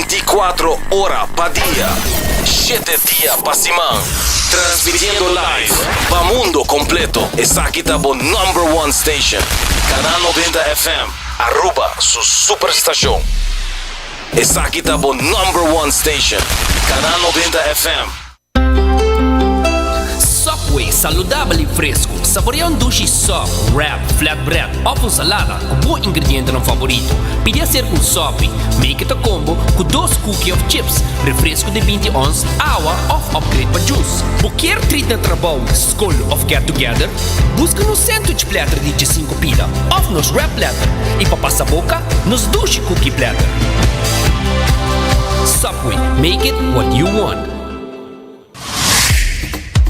24 ora pa dia, shete dia pa siman. Transmitiendo live pa mundo completo. Esaki ta bo number one station. Canal 90 FM, Aruba su superstacion. Esaki ta bo number one station. Canal 90 FM. Subway, saludabel y fresco. Saborea un dushi sub, wrap, flatbread of un salada cu bo ingredientenan favorito. Pidi acerca un sopi, make it a combo cu dos cookie of chips, refresco di binti ons, awa of upgrade pa juice. Bo kier treat na trabou, scol of get together? Busca nos sandwich platter di djesinco pida of nos wrap platter y pa pasa boca, nos dushi cookie platter. Subway, make it what you want.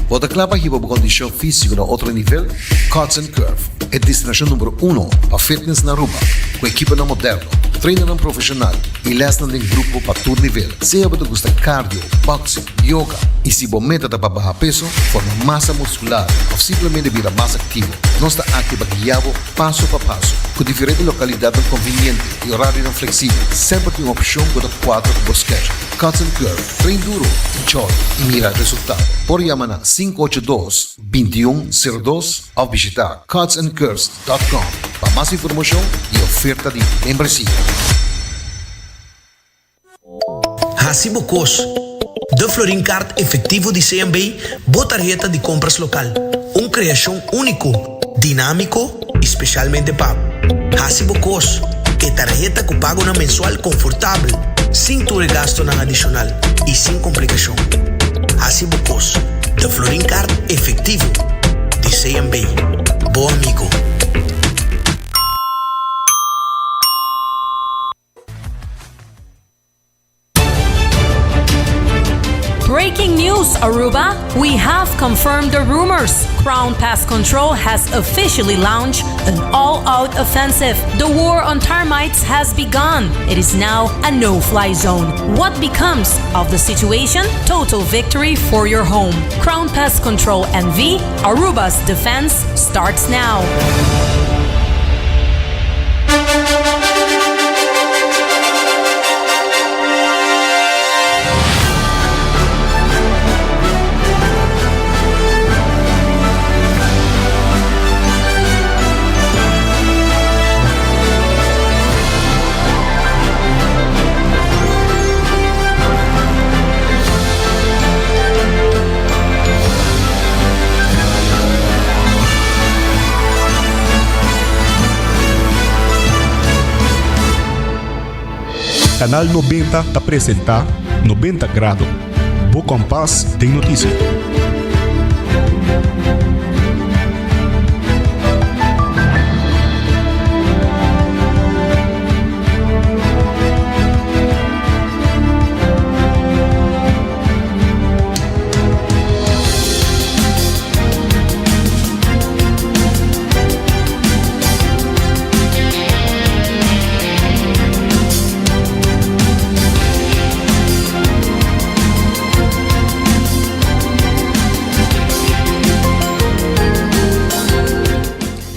Bo ta kla pa hiba bo kondishon físiko na otro nivel? Cuts and Curve, e destinashon number uno pa fitness na Aruba, ku ekiponan moderno, trainernan profeshonal i lèsnan den grupo pa tur nivel. Sea bo ta gusta cardio, boxing, yoga i si bo meta ta pa baha peso, forma masa muskular òf simplemente bira mas aktivo, nos ta aki pa guia bo paso pa paso. Ku diferente lokalidatnan konviniente i orarionan fleksibel, semper tin un opshon ku ta kuadra ku bo schedule. Cuts and Curve, train duro, enjoy y mira resultado. Por yama na 582 2102 of bishita cutsandcurves dot com pa mas informacion y oferta di membresia. Hasi bo kos. De Florin Card Efectivo di CMB, bo tarheta di compras local. Un creacion unico, dinamico y specialmente pa bo. Hasi bo kos, e tarheta ku pagonan mensual konfortabel, sin tur e gastonan adishonal i sin komplikashon. Hasi bo kos, de Florin Card Efectivo di CMB. Bo amigo. Breaking news, Aruba! We have confirmed the rumors. Crown Pest Control has officially launched an all-out offensive. The war on termites has begun. It is now a no-fly zone. What becomes of the situation? Total victory for your home. Crown Pest Control NV, Aruba's defense starts now. Canal 90 ta presenta 90 Grado, bo kompas den noticia.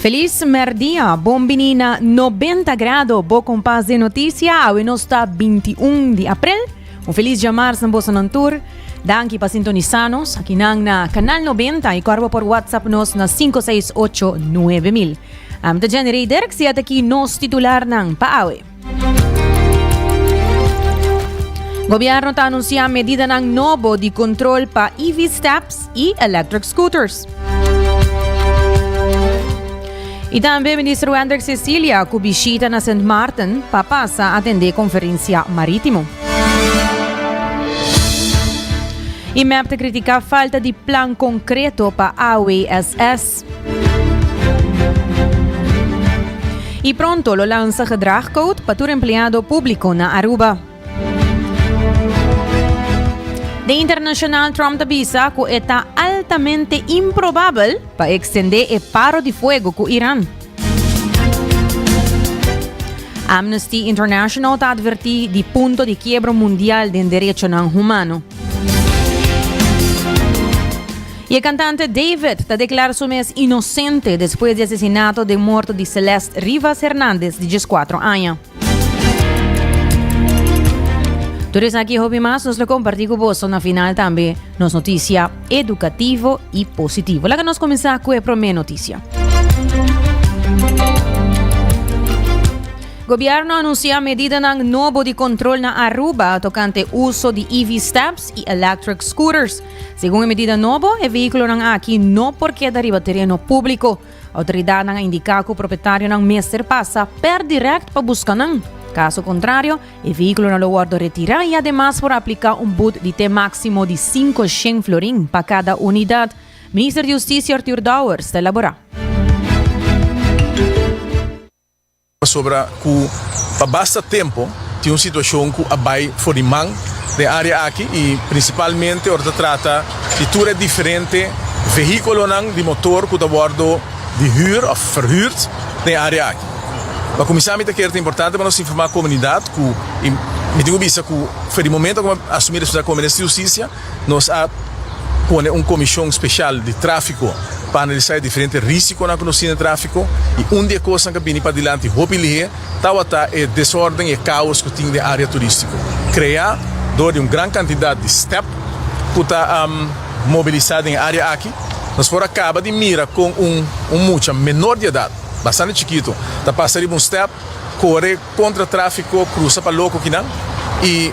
Feliz merdia, bon bini na 90 grado, bo kompas de noticia, awe nos ta 21 di april. Un feliz djamars na bosonan tur. Danki pa sintonisa nos akinan na Canal 90 y corbo por WhatsApp nos na 568 9000. Am ta Jenny Ray Dirks y ataki nos titularnan pa awe. Gobierno ta anuncia medidanan nobo di control pa EV steps y electric scooters. Y tambe Minister Wendrick Cecilia cu bishita na Sint Maarten pa pasa atende conferencia maritimo. Y MEP ta critica falta di plan concreto pa AWSS. Y pronto lo lansa gedragcode pa tur empleado publico na Aruba. Den internacional Trump ta bisa cu e ta altamente improbabel pa extende e paro di fuego cu Iran. Amnesty International ta adverti di punto di kiebro mundial den derechonan humano. Y e cantante David ta declara su mes inocente despues di asesinato den morto di Celeste Rivas Hernandez di 14 aña. Tur esaki hopi mas nos lo comparti cu boso na final tambe nos noticia educativo y positivo. Laga nos cuminsa cu e prome noticia. Gobierno anuncia medidanan nobo di control na Aruba tocante uso di EV steps y electric scooters. Segun e medida nobo, e vehiculonan aki no por keda riba tereno publico. Autoridadnan a indica cu propietarionan mester pasa per direct pa busca nan. Caso contrario, e vehiculonan lo wordo retira y ademas por aplica un boet di te maximo di 500 florin pa cada unidad. Minister di Husticia Arthur Dowers ta elabora. Pasobra ku pa basta tempu tin un situashon ku a bai for di man den área aki i prinsipalmente ora ta trata di tur e diferente vehíkulonan di motor ku ta wòrdu di hür òf verhùrt den e área aki. Pa kuminsá mi ta kere ta importante pa nos informá komunidat ku i mi tin ku bisa ku for di momento ku mi a asumí responsabilidat komo Minister di Hustisia nos a pone un komishon speshal di tráfiko pa analisá e diferente rísikonan ku nos tin den tráfiko i un di e kosnan ku a bini padilanti hopi lihé tabata e desórden i e káos ku tin den área turístiko kreá dor di un gran kantidat di stèp ku ta mobilisá den e área aki. Nos por a kaba di mira kon un un mucha menor di edat, bastante chikitu, ta pasa riba un stèp, kore kontra tráfiko, krusa pa loko kinan i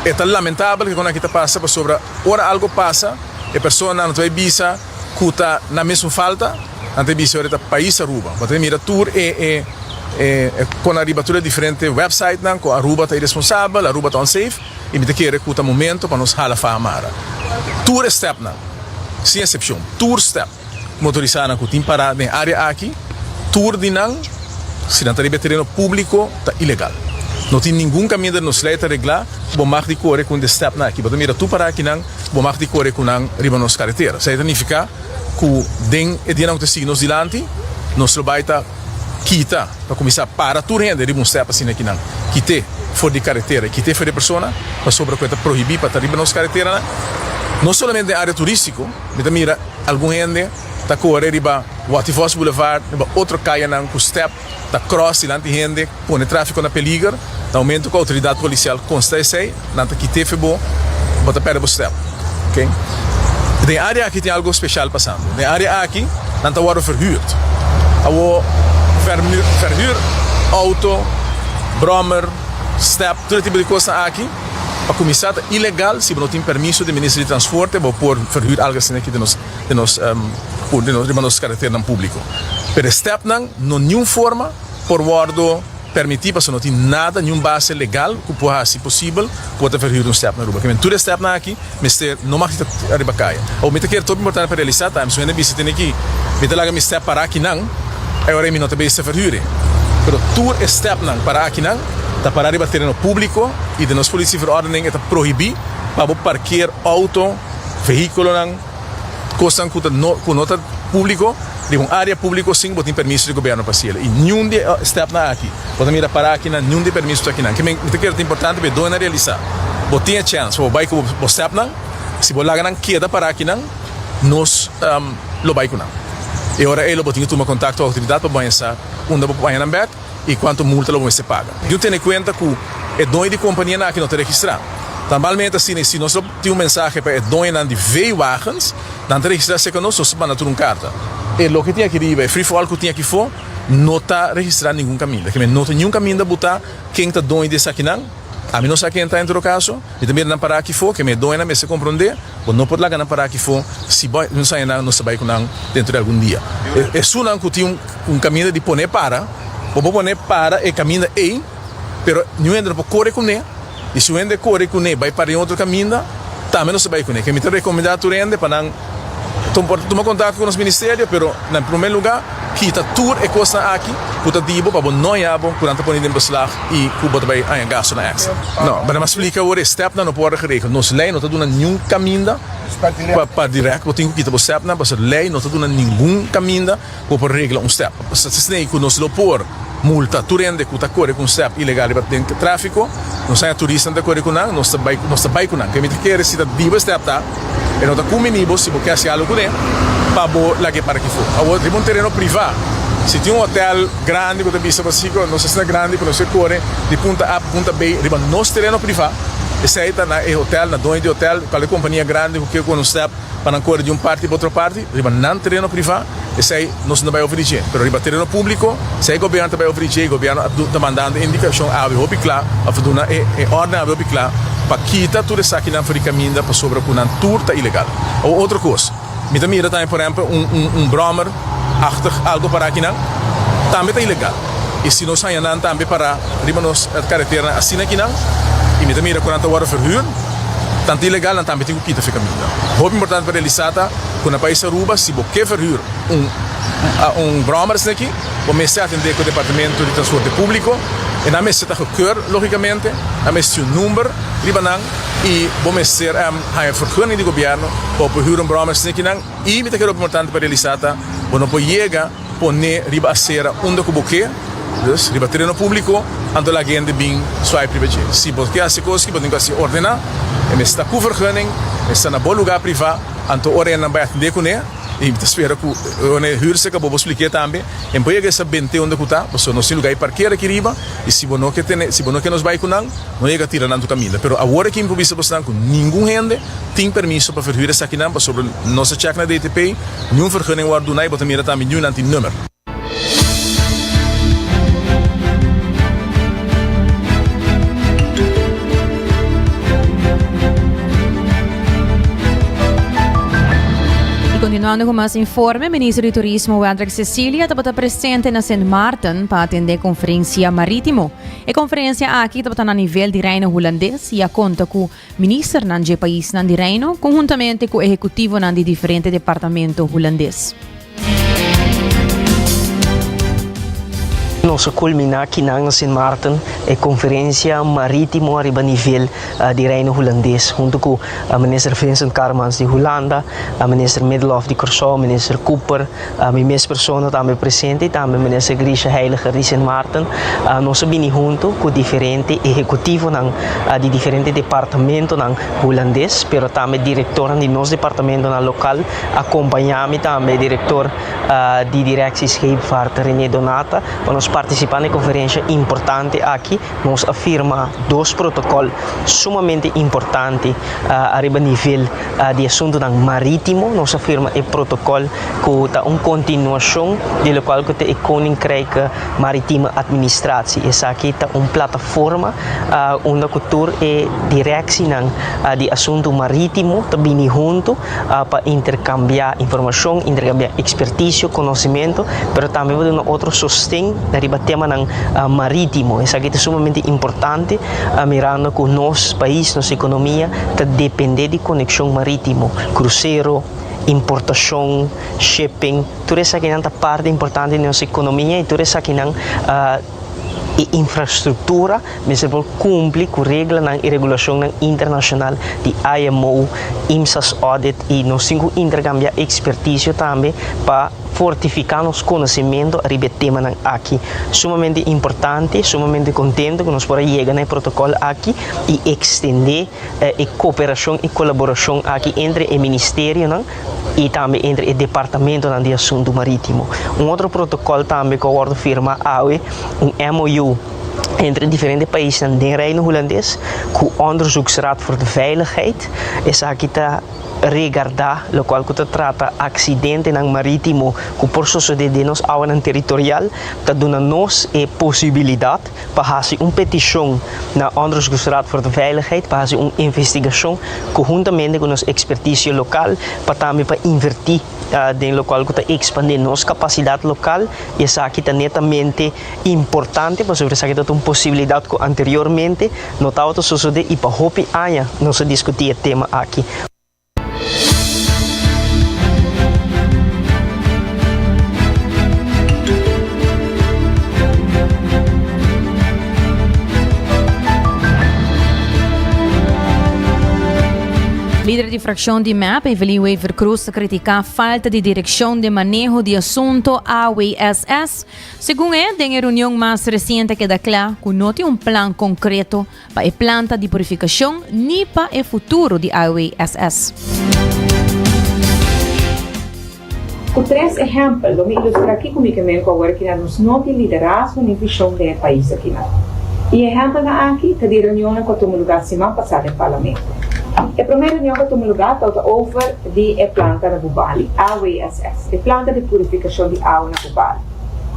e ta lamentabel ke kon aki ta pasa pasobra ora algo pasa e personanan no ta bai bisa ku ta nan mesun falta, nan ta bisa ora ta pais Aruba. Bo ta mira tur e e e kon ariba tur e diferente websitenan ku Aruba ta iresponsabel, Aruba ta unsafe i mi ta kere ku ta momento pa nos hala faha mara. Tur e stèpnan, sin eksepshon, tur stèp. Motorisanan ku tin pará den área aki, tur di nan, si nan ta riba e tereno públiko, ta ilegal. No tin ningun kaminda di nos lei ta reglá ku bo mag di kore ku un di e stèpnan aki. Bo ta mira tur pará akinan ku bo mag di kore ku nan riba nos karetera. Esei ta nifiká ku den e dianan ku ta sigui nos dilanti, nos lo bai ta kita, pa kuminsá para tur hende riba un stèp asina akinan. Kit'é for di karetera i kit'é for di e persona, pasobra ku e ta prohibí pa ta riba nos kareteranan, no solamente den área turístiko. Mi ta mira algun hende ta kore riba Watty Vos Boulevard, riba otro kayanan ku stèp ta kròs dilanti hende, pone tráfiko na peliger. Na momento ku outoridat polisial konsta esei, nan ta kit'é fe bo, bo ta pèrdè bo stèp. Oké. Den e área aki tin algu speshal pasando. Den e área aki nan ta wòrdu verhùrt. Awor verhùr outo, bròmer, stèp, tur e tipo di kosnan aki. Pa kuminsá ta ilegal si bo no tin permiso di Minister di Transporte bo por verhuur algu asina aki den nos den nos den nos riba nos kareternan públiko. Pero e stèpnan no niun forma por wòrdu permití pasobra no tin nada niun base legal ku por hasi posibel ku bo ta verhuur un stèp na Aruba. Kimen tur e stèpnan aki mester no mag ta riba kaya. Awor mi ta kere tur importante pa realisá ta mi su hende bisa tene ki mi ta laga mi stèp pará akinan e ora ei mi no ta bes ta verhuur e. Pero tur e stèpnan pará akinan. Ta pará riba tereno públiko i den nos politieverordening e ta prohibí pa bo parkeer outo, vehíkulonan, kosnan ku ta no ku no ta públiko riba un área públiko sin ku bo tin permiso di gobièrnu pa hasiel. I niun di e stèpnan aki bo ta mira pará akinan, niun di e permiso ta akinan. Ke men mi ta kere ta importante pa e doñonan realisá bo tin e chèns pa bo bai ku bo stèpnan, si bo laga nan keda pará akinan nos lo bai ku nan. E ora ei lo bo tin ku tuma kontakto ku outoridat pa bo haña sa unda bo por haña nan bèk. i kuantu multa lo bo mester paga. Diu tene kuenta ku e doño di kompanianan aki no ta registrá. Normalmente asina i si nos lo tin un mensahe pa e doñonan di V-wagens, nan ta registrá serka nos, nos ta manda tur un karta. E loke tin aki riba, e free for all ku tin aki for, no ta registrá ningun kaminda. Keme no tin niun kaminda butá ken ta doño di esakinan. Ami no sa ken ta en todo kaso. Mi ta mira nan pará aki for, keme e doñonan mester komprondé. Bo no por laga nan pará aki for, si bo no sa nan, nos ta bai ku nan dentro di algun dia. Esunnan ku tin un kaminda di pone para, bo por pone para e kaminda ei, pero niun hende no por kore kuné, i si un hende kore kuné bai para den otro kaminda, tambe nos ta bai kuné. Ke mi ta rekomendá tur hende pa nan tuma kontakto ku nos ministerio, pero na promé lugá kita tur e kosnan aki ku ta di bo pa bo no haña bo ku nan ta pone den beslag i ku bo ta bai haña gastunan èkstra. No, pero nan a splika awor e stèpnan no por wòrdu geregel. Nos lei no ta duna niun kaminda pa dirèkt bo tin ku kita bo stèpnan pasobra lei no ta duna ningun kaminda ku bo por regla un stèp. Esei ku nos lo por multa tur hende ku ta kore ku un stèp ilegal riba den tráfiko. Nos haña turistanan ta kore ku nan, nos ta bai nos ta bai ku nan. Ke mi ta kere si ta di bo e stèp ta, e no ta kumbiní bo si bo ke hasi algu kuné pa bo lag'é para kifó. Awor riba un tereno privá, si tin un hotèl grandi ku ta bisa bo si ku nos asina grandi ku nos ke kore di punta A pa punta B riba nos tereno privá. Esei ta na e hotel, na doño di hotel, cualkier compania grandi cu kier cu nos step pa nan core di un parti pa otro parti, riba nan tereno priva, esei nos no ta bay over di dje. Pero riba tereno publico, esei gobierno ta bay over di dje y gobierno a ta mandando e indicacion awe hopi cla, of duna e e orden awe hopi cla pa kita tur esakinan for di caminda pasobra cu nan tur ta ilegal. Awor otro cos. Mi ta mira tambe por ehempel un un un brommer achtig algo para akinan tambe ta ilegal y si nos haña nan tambe para riba nos careteranan asina akinan y mi ta mira cu nan ta wordo verhuur tanto ilegal nan tambe tin cu kita fi caminda. Hopi importante pa realisa ta cu na pais Aruba si bo ke verhuur un un brommer asina aki bo mester atende cu departamento di transporte publico y nan mester ta gekeur logicamente nan mester tin un number riba nan. y bo mester haña vergunning di gobierno pa bo por huur un brommer snekinan y mi ta kere hopi importante pa realisa ta bo no por yega pone riba acera unda cu bo ke, dus riba tereno publico, anto laga hende bin swipe riba dje. Si bo ke haci cos ki bo tin cu haci ordena, e mester ta cu vergunning, mester ta na bo lugar priva, anto ora hendenan bay atende cune y mi ta spera cu ora e huur seca bo bo splique tambe en por yega esa bente unda cu ta pasobra nos tin lugar di parkera aki riba y si bo no ke tene si bo no ke nos bay cu nan. No yega tira nan tur kaminda. Pero awor aki mi por bisa bosnan ku ningun hende tin permiso pa verhuur esakinan pasobra nos a chèk na DTP, niun vergunning wòrdu duna i bo ta mira tambe niun nan tin nummer. Y continuando cu mas informe, Minister di Turismo Wendrick Cecilia tabata presente na Sint Maarten pa atende conferencia maritimo. E konferensia aki tabata na nivel di Reino Hulandes i a konta ku ministernan dje paisnan di Reino konhuntamente ku ehekutivonan di diferente departamento hulandes. Nos a kulminá kinan na Sint Maarten e konferensia marítimo ariba nivel di Reino Hulandes huntu ku Minister Vincent Karmans di Hulanda, Minister Middelhof di Kòrsou, Minister Cooper, Mi mes persona tambe presente y tambe Minister Grisha Heyliger di Sint Maarten. Nos a bini hunto cu diferente ehecutivonan di diferente departamentonan Hulandes, pero tambe directornan di nos departamentonan local. Acompaña mi tambe director di Directie Scheepvaart René Donata pa nos participa na e conferencia importante aki. Nos a firma dos protocol sumamente importante ariba nivel di asuntunan marítimo. Nos a firma e protokòl ku ta un kontinuashon di lokual ku ta e Koninkrijke Maritieme Administratie. Esaki ta un plataforma unda ku tur e direksinan di asuntu marítimo ta bini huntu pa interkambiá informashon, interkambiá ekspertisio, konosementu, pero tambe pa duna otro sosten riba temanan marítimo. Esaki ta sumamente importante. Mirando ku nos pais, nos ekonomia ta depende di konekshon marítimo, krusero, importashon, shipping, tur esakinan ta parti importante di nos ekonomia i tur esakinan e infrastruktura mester por kumpli ku reglanan i regulashonnan internashonal di IMO, IMSAS audit i nos tin ku interkambiá ekspertisio tambe pa fortifiká nos konosementu ariba e temanan aki. Sumamente importante, sumamente kontento ku nos por a yega na e protokòl aki i ekstendé e koperashon i kolaborashon aki entre e ministerionan i tambe entre e departamentonan di asuntu marítimo. Un otro protokòl tambe ku a wòrdu firmá awe, un MOU entre diferente paisnan den Reino Hulandes ku Onderzoeksraad voor de Veiligheid. Esaki ta. regardá lokual ku ta trata aksidentenan marítimo ku por sosodé den nos awanan teritorial, ta duna nos e posibilidat pa hasi un petishon na Onderzoeksraad voor de Veiligheid pa hasi un investigashon konhuntamente ku nos ekspertisio lokal pa tambe pa invertí den lokual ku ta ekspandé nos kapasidat lokal i esaki ta netamente importante pasobra esaki ta un posibilidat ku anteriormente no tabata sosodé i pa hopi aña nos a diskutí e tema aki. Lider di fraccion di mep, Evelyn Wever-Croes, ta critica falta di direccion den maneho di asunto AWSS. Segun e, den e reunion mas resiente a keda kla ku no tin un plan konkreto pa e planta di purifikashon ni pa e futuro di AWSS. Ku tres ehèmpel lo mi ilustrá kiko mi ke men ku awor akinan nos no tin liderazgo ni vishon den e pais akinan. I ehèmpelnan aki ta di reunionnan ku a tuma lugá siman pasá den Parlamento. E promé reunion ku a tuma lugá tabata over di e planta na Bubali, AWSS, e planta di purifikashon di awa na Bubali.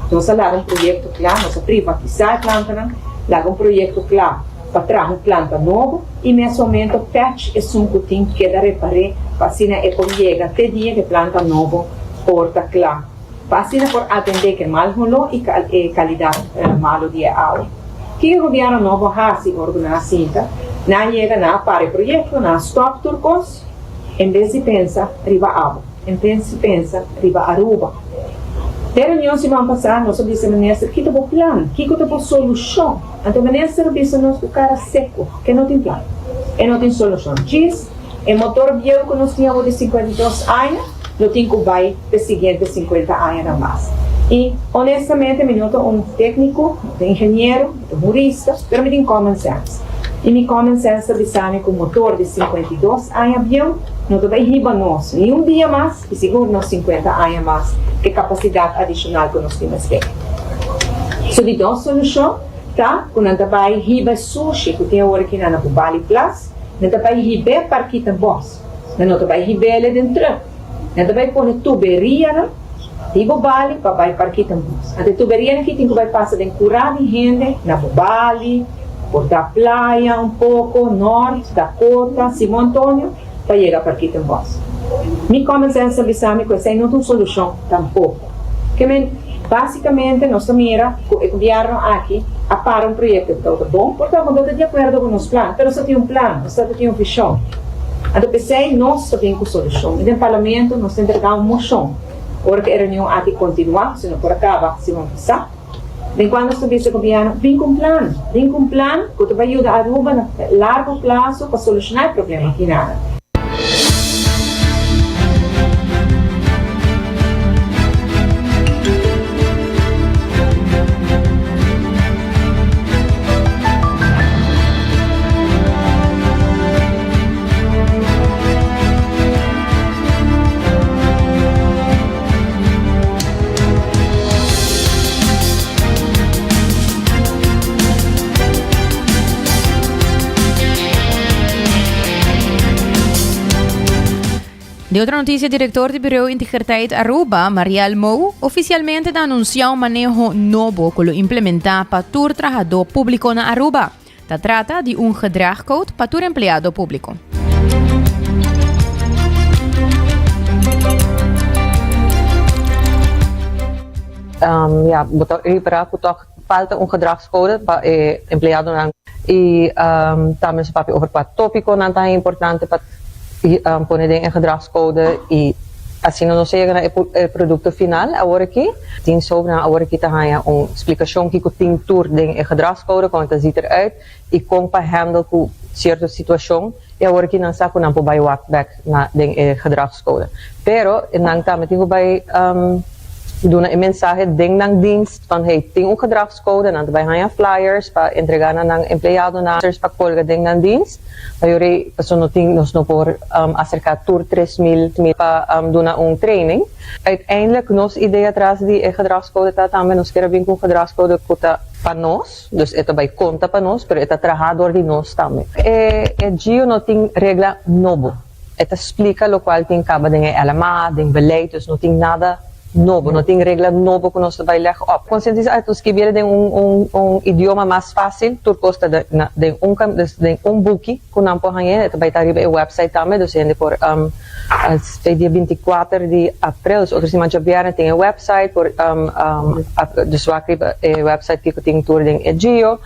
Nos a laga un proyekto kla, nos a privatisá e plantanan, laga un proyekto kla pa traha un planta nobo i mes momento patch esun ku tin keda repar'é pa asina e por yega te dia ku e planta nobo por ta kla. Pa asina por atendé ku e mal holó i e kalidat malu di e awa. Kiko e gobièrnu nobo a hasi ora ku nan a sinta? Nan a yega, nan a para e proyekto, nan a stòp tur kos en bes di pensa riba abo, en bes di pensa riba Aruba. Den reunion siman pasá nos a bisa minister ki ta bo plan, kiko ta bo solushon. Anto minister a bisa nos ku kara seku ke no tin plan, e no tin solushon. Djis e motor bieu ku nos tin awor di 52 aña lo tin ku bai p'e siguiente 50 añanan mas. I honestamente mi no ta un tékniko, mi no ta ingeniero, mi ta un hurista, pero mi tin common sense. I mi common sense ta bisa mi ku motor di 52 aña bieu no ta bai hiba nos ni un dia mas i sigur no 50 aña mas ku e kapasidat adishonal ku nos tin mester. Su di dos solushon ta ku nan ta bai hiba e sushi ku tin awor aki na Bubali Plas, nan ta bai hib'é Parkietenbos. Nan no ta bai hib'é den truck. Nan ta bai pone tuberianan di Bobali pa bai Parkietenbos. Anto e tuberianan aki tin ku bai pasa den kurá di hende na Bobali, por ta Playa un poko, Nort, Dakota, Simon Antonio pa yega Parkietenbos. Mi common sense ta bisa mi ku esei no ta un solushon tampoko. Ke men, basikamente nos ta mira ku e gobièrnu aki a para un proyekto ku tabata bon, por ta bo no ta di akuerdo ku nos plan, pero nos ta tin un plan, nos ta tin un vishon. Anto p'esei nos ta bin ku solushon i den parlamento nos ta entregá un moshon ora ku e reunion aki kontinuá, si no por a kaba siman pasá, den kua nos ta bisa gobièrnu, bin ku un plan, bin ku un plan ku ta bai yuda Aruba na largo plaso pa solushoná e problema aki nada. Di otro noticia, director di Bureau Integriteit Aruba, Marielle Mou, oficialmente ta anuncia un maneho nobo cu lo implementa pa tur trahador publico na Aruba. Ta trata di un gedragcode pa tur empleado publico. Um, ja, bo ta ripará ku tòg falta un gedragscode pa e empleadonan i um, tambe nos a papia over kua tópikonan ta importante pa um, pone den e gedragscode i asina nos a yega na e, e produkto final awor aki. Tin sobrenan awor aki ta haña un splikashon kiko tin tur den e gedragscode, kon e ta ziet eruit i kon pa handle ku sierto situashon i awor aki nan sa ku nan por bai wak bek na den e gedragscode. Pero nan tambe tin ku bai duna e mensahe den nan dienst van hey tin un gedragscode, nan ta bai haña flyers pa entrega na nan empleadonan pa kolga den nan dienst. Mayoria pasobra no tin nos no por aserka tur 3000 pa duna un training. Uiteindelijk nos idea tras di e gedragscode ta tambe nos kier a bin cu un gedragscode cu ta pa nos, dus e ta bay conta pa nos, pero e ta traha door di nos tambe. E e GIO no tin regla nobo, e ta splica locual tin caba den e LMA, den beleid, dus no tin nada nobo, no tin regla nobo cu nos ta bay leg op. Concientisa, nos skibiel den un un un idioma mas facil, tur cos ta den un dus den un buki. Ku nan por hañ'é, e ta bai ta riba e website tambe, dus hende por te dia binti kuater di aprel, dus otro siman djabièrnè tin e website, por dus wak riba e website kiko tin tur den e gio.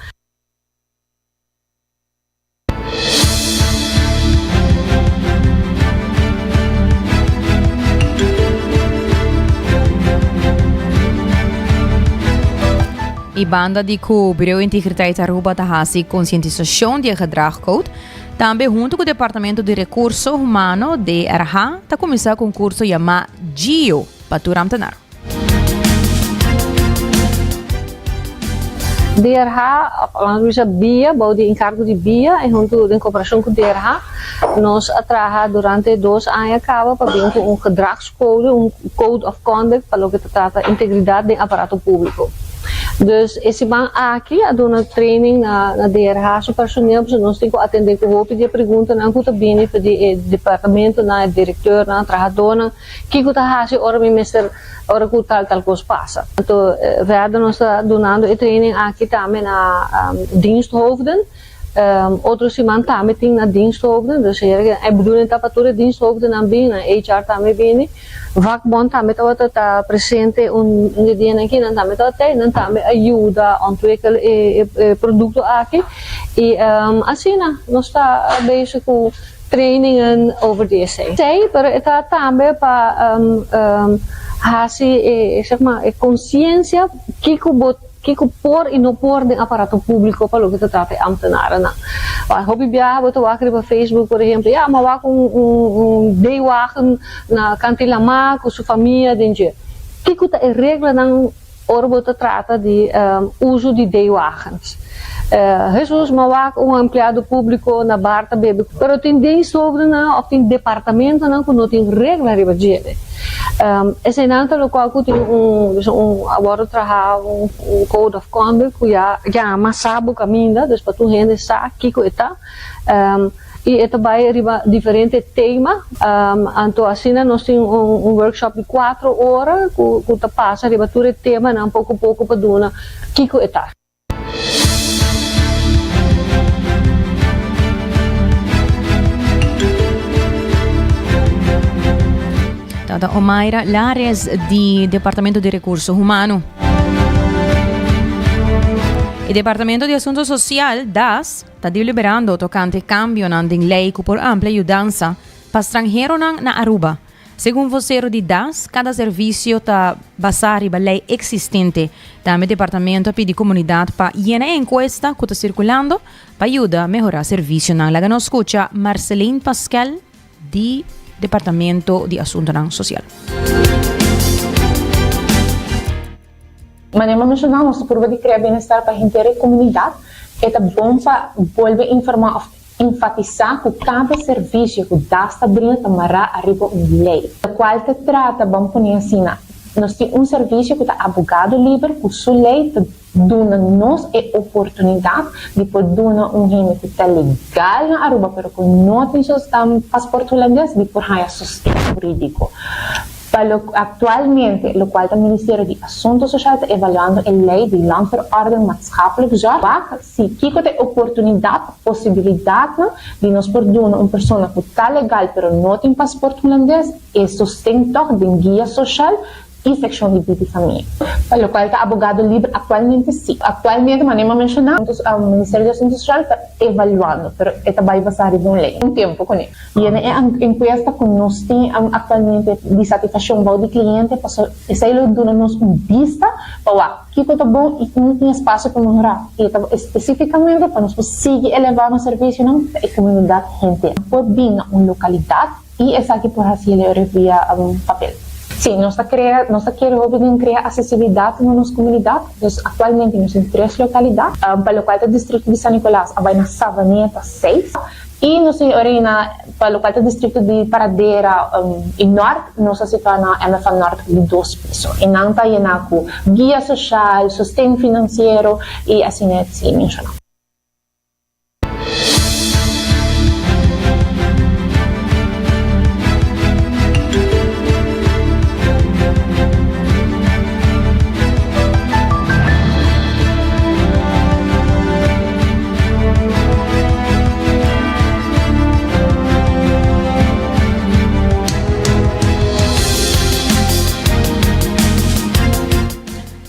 I banda di ku Bureau Integriteit Aruba ta hasi konsientisashon di e gedragcode, tambe huntu ku Departamento di Rekurso Humano, DRH, ta kuminsá ku un kurso yamá GIO pa tur ambtenar. DRH, òf laga bisa bia, bou di enkargo di bia i huntu den koperashon ku DRH, nos a traha durante dos aña kaba pa bin ku un gedragscode, un code of conduct pa loke ta trata integridat den aparato públiko. Dus e siman aki a duna training na na DRH su personeel pasobra nos tin ku atendé ku hopi di e preguntanan ku ta bini for di e departamentonan, e direktornan, trahadónan, kiko ta hasi ora mi mester ora ku tal tal kos pasa. Anto verder nos ta dunando e training aki tambe na diensthoofden. Otro siman tambe tin na diensthoofden, dus e bedoeling ta pa tur e diensthoofdennan bin, nan HR tambe bini. Vakbond tambe tabata ta presente un di dianan aki, nan tambe tabata ei, nan tambe a yuda ontwikkel e e produkto aki. I asina nos ta bezig ku trainingen over di esei. Esei, pero e ta tambe pa hasi e, zeg maar, e konsiensia kiko bo. Kiko por i no por den aparato públiko pa loke ta trata e ámtenarennan? Wak, hopi biaha bo ta wak riba Facebook, por ehempel, ya, mi a wak un un deiwagen na kant'i lamá ku su famia den dje. Kiko ta e reglanan ora bo ta trata di uso di deiwagens? Hesus, mi a wak un empleado públiko na bar ta bebe, pero tin diensthoofdennan òf tin departamentonan ku no tin regla riba dje. Eseinan ta lokual ku tin un un a wòrdu traha un code of conduct ku ya yama sa bo kaminda dus pa tur hende sa kiko e ta i e ta bai riba diferente tema anto asina nos tin un workshop di kuatro ora ku ta pasa riba tur e temanan poko poko pa duna kiko e ta. Tata Omaira Lares di Departamento di Recurso Humano. E Departamento di Asunto Social, DAS, ta deliberando tocante cambionan den ley cu por amplia yudansa pa stranheronan na Aruba. Segun vocero di das, cada servicio ta basa riba ley existente. Tambe departamento a pidi comunidad pa yena e encuesta cu ta circulando pa yuda mehora servicionan. Laga nos scucha Marceline Pascal di Departamento di Asuntonan Social. Manera mi a menshoná, nos ta purba di krea bienestar pa henter e komunidat. E ta bon pa bolbe informá òf enfatisá ku kada servisio ku das ta brinda ta mará ariba un lei. Lokual ta trata, ban pone asina, nos tin un servisio ku ta abogado liber ku su lei ta duna nos e oportunidat di por duna un hende ku ta legal na Aruba pero ku no tin su pasport hulandes di por haña sosten hurídiko. Pa lo actualmente locual ta Ministerio di Asunto Social ta evaluando e ley di Landverordening Maatschappelijk Zorg wak si kico ta e oportunidad, posibilidadnan di nos por duna un persona cu ta legal pero no tin paspoort Hulandes e sosten toch den guia social y seccion di bida y famia. Pa locual ta abogado liber actualmente si. Actualmente manera mi a menciona Ministerio di Asunto Social ta evaluando pero e ta bay basa riba un ley. Un tempo cune. Yena e enkuesta ku nos tin aktualmente di satisfakshon bou di kliente pasobra esei lo duna nos un bista pa wak kiko ta bon i unda tin espasio pa mehorá. I ta spesífikamente pa nos por sigui elevá nos servisionan pa e komunidat henter por bin na un lokalidat i esaki por hasi el via papel. Sí, nos ta krea, nos ta kere hopi den krea asesibilidat na nos komunidat. Dus aktualmente nos tin tres lokalidat, pa lokual ta distrikto di San Nicolas a bai na Savaneta seis. I nos tin orina pa lokual ta distrikto di Paradera i Nort, nos ta situá na MFA Nort di dos piso. I nan ta yená ku guia soshal, sosten finansiero i asina e sigui menshoná.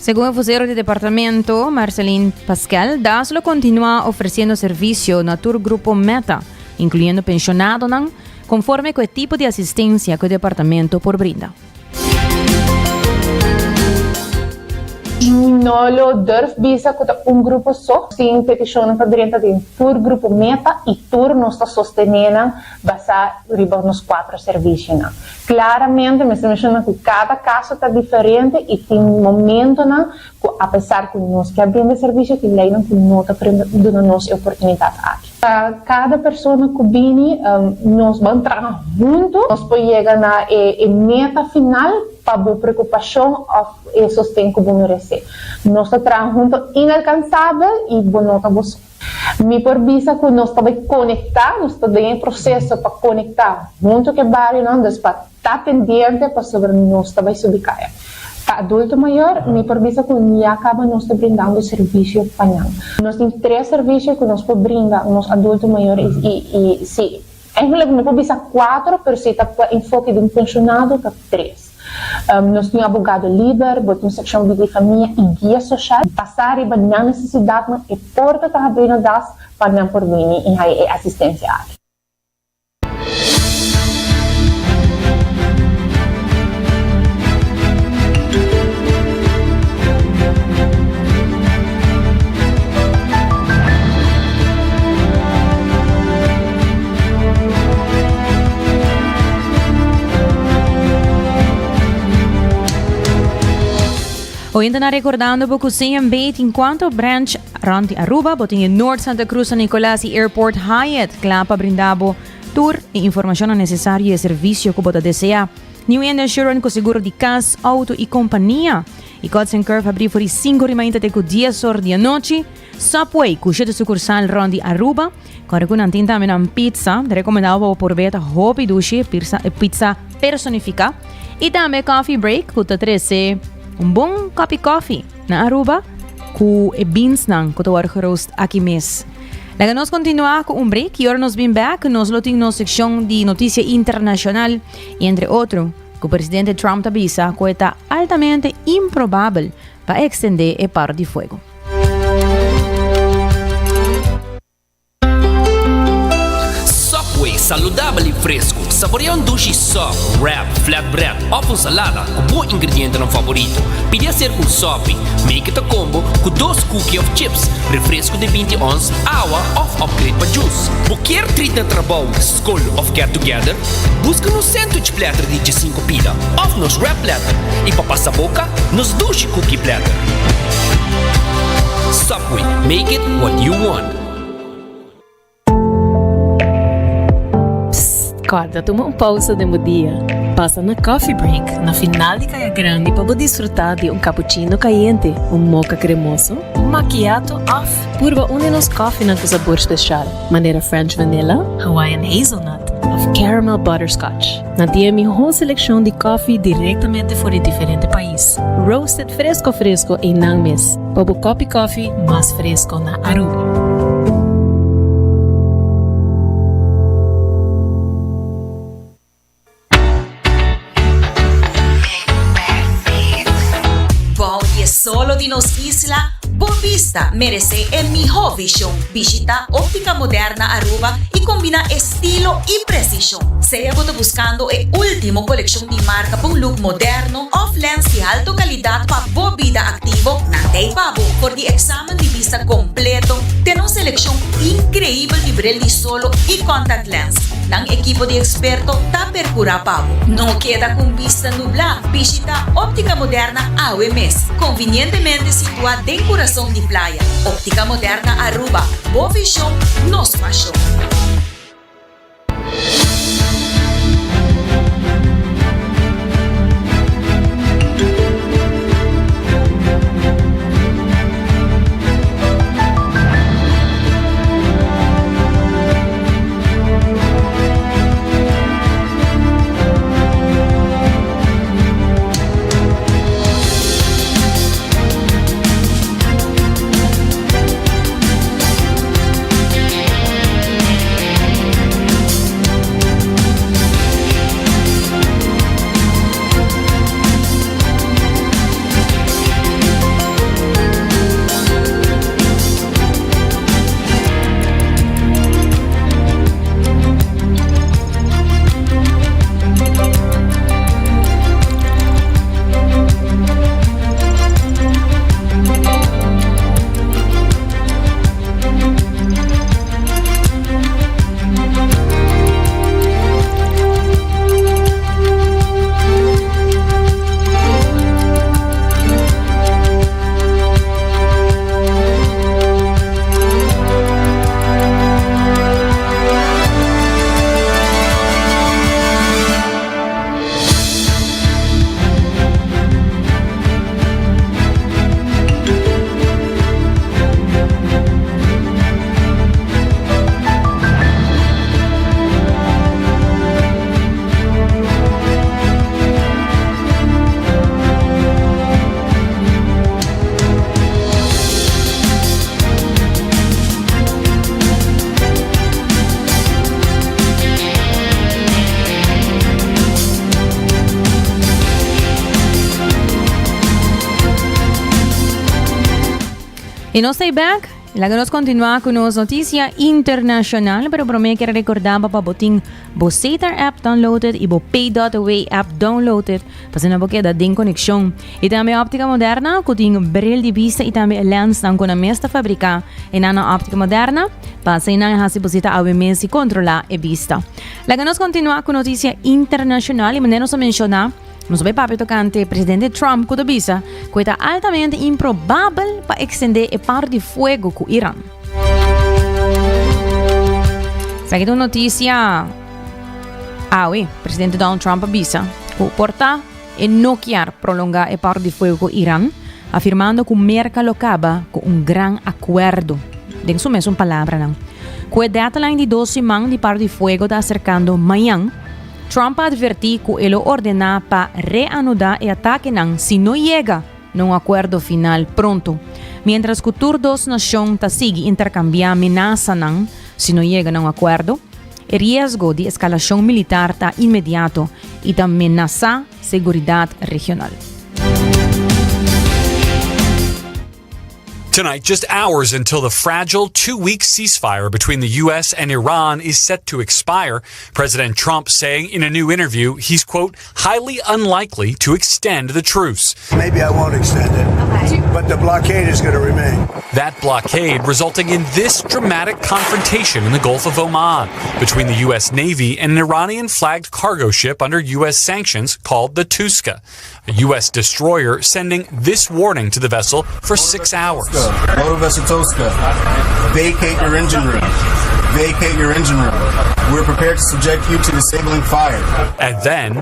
Segun e vocero di departamento, Marceline Pascal, DAS lo continua ofreciendo servicio na tur grupo meta, incluyendo pensionadonan, conforme cu e tipo di asistencia cu e departamento por brinda. Mi no lo durf bisa ku ta un grupo so. Tin petishonnan ta drenta den tur grupo meta i tur nos ta sostené nan basá riba nos kuatro servisionan. Klaramente mester menshoná ku kada kaso ta diferente i tin momentonan ku apesar ku nos ke a brinda servisio tin leinan ku no ta duna nos e oportunidat aki. Pa kada persona ku bini nos ban traha huntu nos por yega na e meta final. pa bo preokupashon òf e sosten ku bo meresé. Nos ta traha hunto inalkansabel i bo no ta bo so. Mi por bisa ku nos ta bai konektá, nos ta den e proseso pa konektá huntu ku e barionan, dus pa ta pendiente pasobra nos ta bai subi kaya. Pa adulto mayor, mi por bisa ku ya kaba nos ta brindando servisio pa nan. Nos tin tres servisio ku nos por brinda nos adulto mayor i i si, eigenlijk mi por bisa kuater, pero si ta pa enfoke di un penshonado ta tres. Nos tin abogado liber, bo tin sekshon bida i famia i guia soshal. Basá riba nan nesesidatnan e porta ta habrí na das pa nan por bini i haña e asistensia aki. Oyente na recordando bo cu CMB tin cuanto branch rond di Aruba, bo tin in Noord, Santa Cruz, San Nicolas y Airport Hyatt, kla pa brinda bo tur e informacionnan necesario y e servicio cu bo ta desea. New End Insurance cu seguro di cas, auto y compania. Y Cuts and Curve habri for di 5 ori mainta te cu 10 or di anochi. Subway cu shete sucursal rond di Aruba. Kòrda ku nan tin tambe nan pizza. Ta rekomendá bo pa bo por ta hopi dushi, pizza personifiká. I tambe Coffee Break ku ta trese un bon kòpi kòfi na Aruba ku e beansnan ku ta wòrdu geroost aki mes. Laga nos kontinuá ku un break i ora nos bin bèk nos lo tin nos sekshon di notisia internashonal i entre otro ku presidente Trump ta bisa ku e ta altamente improbabel pa ekstendé e paro di fuego. Subway, saludabel y fresco. Saborea un dushi sub, wrap, flatbread of un salada cu bo ingredientenan favorito. Pidi hacer cu un sopi. Make it a combo cu dos cookie of chips, refresco di 20 ons, awa of upgrade pa juice. Bo kier treat na trabou, scol of get together? Busca nos sandwich platter di 15 pida of nos wrap platter y pa pasa boca, nos dushi cookie platter. Subway, make it what you want. Psst, corda tuma un pausa den bo dia. Pasa na Coffee Break na final di Caya Grandi pa bo disfruta di un cappuccino cayente, un mocha cremoso, un macchiato of purba un di nos koffienan cu sabor special, manera French Vanilla, Hawaiian Hazelnut of Caramel Butterscotch. Nan tin e mihó selekshon di kòfi direktamente for di diferente pais, roasted fresko fresko einan mes, pa bo kòpi kòfi mas fresko na Aruba. Bou di e solo di nos isla, bo bista meresé e mihó vishon. Bishita Óptica Moderna Aruba i kombiná estilo i presishon. Sea bo ta buskando e último kolekshon di marka pa un look moderno òf lens di alto kalidat pa bo bida aktivo, nan ta ei pa bo. For di eksamen di bista kompleto te nos selekshon inkreibel di bril di solo i contact lens. Nan ekipo di eksperto ta percura pa bo. No keda cu un bista nubla, bishita Optica Moderna awe mes. Convinientemente situa den curason di playa. Optica Moderna Aruba, bo vision, nos pasion. Y nos ta back. Laga nos continua cu nos noticia internacional, pero prome quiero recordar pa bo tin bo Sater app downloaded y bo Pay.away app downloaded, pa asina bo keda den conexion. Y tambe Optica Moderna, cu tin bril di vista y tambe lensnan cu nan mes ta fabrica e nan na Optica Moderna, pa asina nan haci bo cita awe mes y controla e vista. Laga nos continua cu noticia internacional y manera nos a menciona, Nos bai papia tocante presidente Trump cu ta bisa cu e ta altamente improbabel pa extende e paro di fuego cu Iran. Esaki ta un noticia awe. Presidente Donald Trump a bisa cu por ta e no kier prolonga e paro di fuego cu Iran, afirmando cu Merca lo caba cu un gran acuerdo. Den su mesun palabranan, cu e deadline di dos siman di paro di fuego ta acercando mañan, Trump a advertí ku e lo ordená pa reanudá e atakenan si no yega na un akuerdo final pronto, miéntras ku tur dos nashon ta sigui interkambiá menasanan si no yega na un akuerdo. E riesgo di eskalashon militar ta inmediato i ta menasá seguridat regional. Tonight, just hours until the fragile two week ceasefire between the U.S. and Iran is set to expire, President Trump saying in a new interview he's, quote, highly unlikely to extend the truce. Maybe I won't extend it, okay. but the blockade is going to remain. That blockade resulting in this dramatic confrontation in the Gulf of Oman between the U.S. Navy and an Iranian flagged cargo ship under U.S. sanctions called the Tuska. A U.S. destroyer sending this warning to the vessel for six hours. Motor vessel Tosca, vacate your engine room. Vacate your engine room. We're prepared to subject you to disabling fire. And then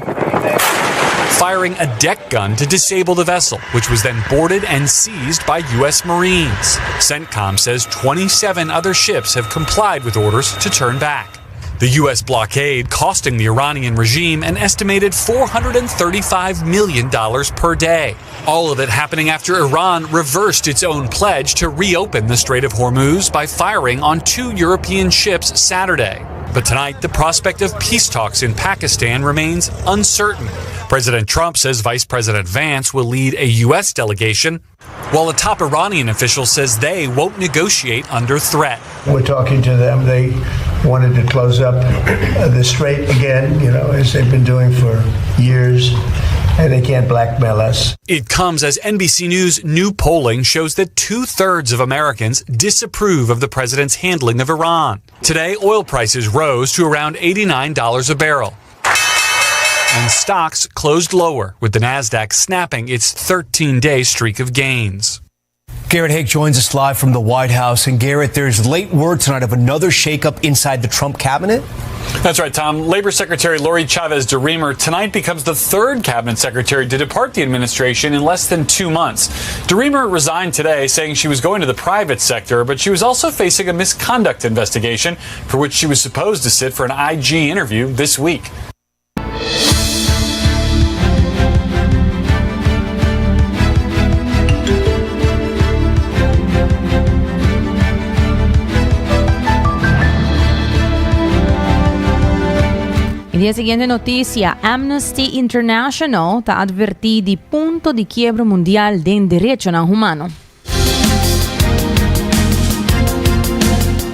firing a deck gun to disable the vessel, which was then boarded and seized by U.S. Marines. CENTCOM says 27 other ships have complied with orders to turn back. The U.S. blockade costing the Iranian regime an estimated $435 million per day. All of it happening after Iran reversed its own pledge to reopen the Strait of Hormuz by firing on two European ships Saturday. But tonight, the prospect of peace talks in Pakistan remains uncertain. President Trump says Vice President Vance will lead a U.S. delegation, while a top Iranian official says they won't negotiate under threat. We're talking to them. They wanted to close up the strait again, you know, as they've been doing for years, and they can't blackmail us. It comes as NBC News' new polling shows that two thirds of Americans disapprove of the president's handling of Iran. Today, oil prices rose to around $89 a barrel. And stocks closed lower, with the NASDAQ snapping its 13 day streak of gains. Garrett Haake joins us live from the White House. And Garrett, there's late word tonight of another shakeup inside the Trump cabinet. That's right, Tom. Labor Secretary Lori Chavez DeRemer tonight becomes the third cabinet secretary to depart the administration in less than two months. DeRemer resigned today, saying she was going to the private sector, but she was also facing a misconduct investigation for which she was supposed to sit for an IG interview this week. E dia siguiente noticia, Amnesty International ta adverti di punto di kiebro mundial den derechonan humano.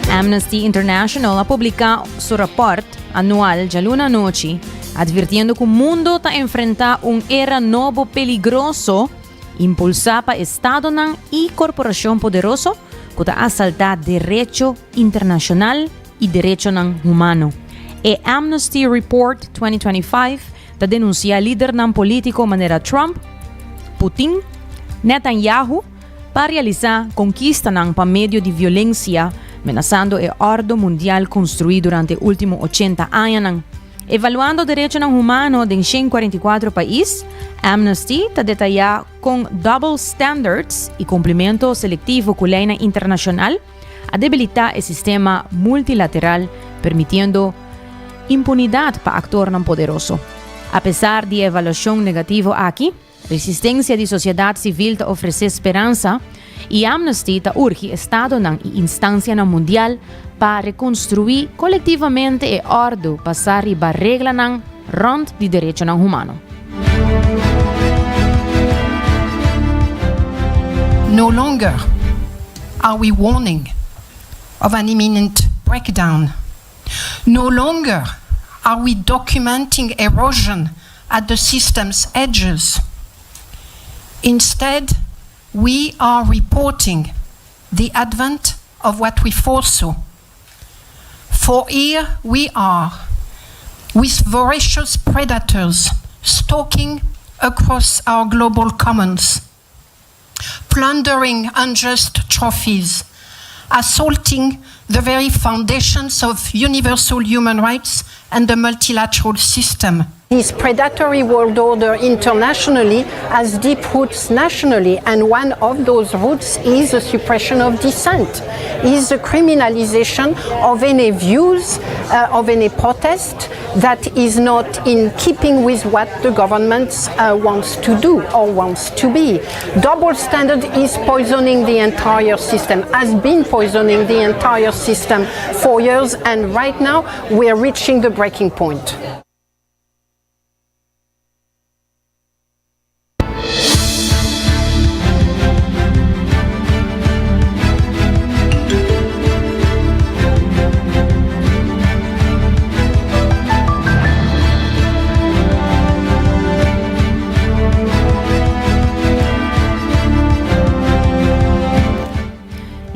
Amnesty International a publica su rapport anual djaluna anochi, advirtiendo cu mundo ta enfrenta un era nobo peligroso impulsa pa estadonan y corporacion poderoso cu ta asalta derecho internacional y derechonan humano. E Amnesty Report 2025 ta denuncia lidernan politico manera Trump, Putin, Netanyahu pa realisa conkistanan pa medio di violencia, menasando e ordo mundial construi durante ultimo ochenta añanan. Evaluando derechonan humano den 144 pais, Amnesty ta detaya con double standards y cumplimento selectivo cu leynan internacional a debilita e sistema multilateral, permitiendo impunidad pa actornan poderoso. Apesar di e evaluacion negativo aki, resistencia di sociedad civil ta ofrece speransa y Amnesty ta urgi estadonan y instancianan mundial pa reconstrui colectivamente e ordo basa riba reglanan rond di derechonan humano. No longer. are we warning of an imminent breakdown. No longer are we documenting erosion at the system's edges. Instead, we are reporting the advent of what we foresaw. For here we are, with voracious predators stalking across our global commons, plundering unjust trophies, assaulting the very foundations of universal human rights and the multilateral system. This predatory world order internationally has deep roots nationally, and one of those roots is the suppression of dissent, is the criminalization of any views, uh, of any protest that is not in keeping with what the government uh, wants to do or wants to be. Double standard is poisoning the entire system, has been poisoning the entire system for years, and right now we are reaching the breaking point.